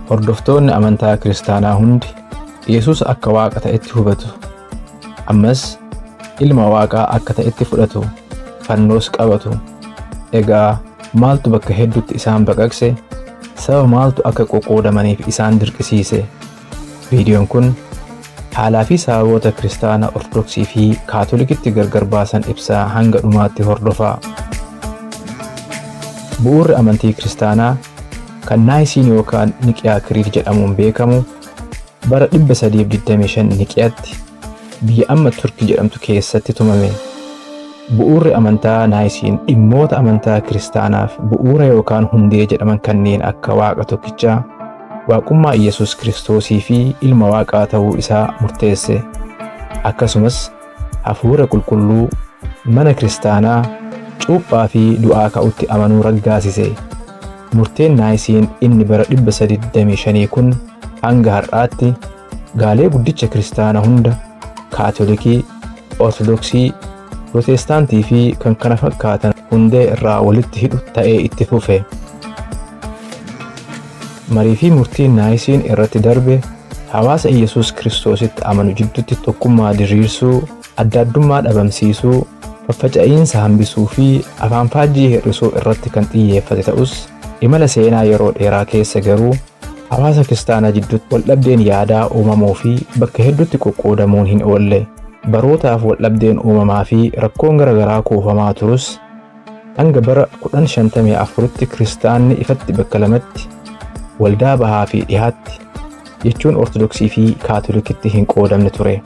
Hordoftoonni amantaa Kiristaanaa hundi Yesuus akka Waaqa ta'etti hubatu. Ammas ilma Waaqaa akka ta'etti fudhatu, fannoos qabatu. Egaa maaltu bakka hedduutti isaan baqaqse? Sababa maaltu akka qoqqoodamaniif isaan dirqisiise? Viidiyoon kun haalaa fi sababoota Kiristaana Ortodoksii fi Kaatolikitti gargar baasan ibsaa hanga dhumaatti hordofaa. Bu'uurri amantii Kiristaanaa kan Naayisiin yookaan Niqiyaa Kiriid jedhamuun beekamu bara 325 Niqiyaatti biyya amma Turki jedhamtu keessatti tumame. Bu'uurri amantaa Naayisiin dhimmoota amantaa Kiristaanaaf bu'uura yookaan hundee jedhaman kanneen akka Waaqa tokkichaa, Waaqummaa Iyyasuus Kiristoosii fi ilma Waaqaa ta'uu isaa murteesse. Akkasumas Hafuura Qulqulluu, mana kiristaanaa, cuuphaa fi du'aa ka'utti amanuu raggaasise. Murteen Naayisiin inni bara 325 kun hanga har'aatti gaalee guddicha kiristaana hunda, Kaatolikii, Ortodoksii, Pirootestaantii fi kan kana fakkaatan hundee irraa walitti hidhu ta'ee itti fufe. Marii fi murtiin Naayisiin irratti darbe hawaasa Iyyasuus Kiristoositti amanu jiddutti tokkummaa diriirsuu, adda addummaa dhabamsiisuu, faffaca'iinsa hambisuu fi afaanfaajjii hir'isuu irratti kan xiyyeeffate ta'us, imala seenaa yeroo dheeraa keessa garuu hawaasa Kiristaanaa jiddutti waldhabdeen yaadaa uumamuu fi bakka heddutti qoqqoodamuun hin oolle. Barootaaf waldhabdeen uumamaa fi rakkoon gara garaa kuufamaa turus, hanga bara 1054tti Kiristaanni ifatti bakka lamatti, Waldaa Bahaa fi Dhihaatti, jechuun Ortodoksii fi Kaatolikitti hin qoodamne ture.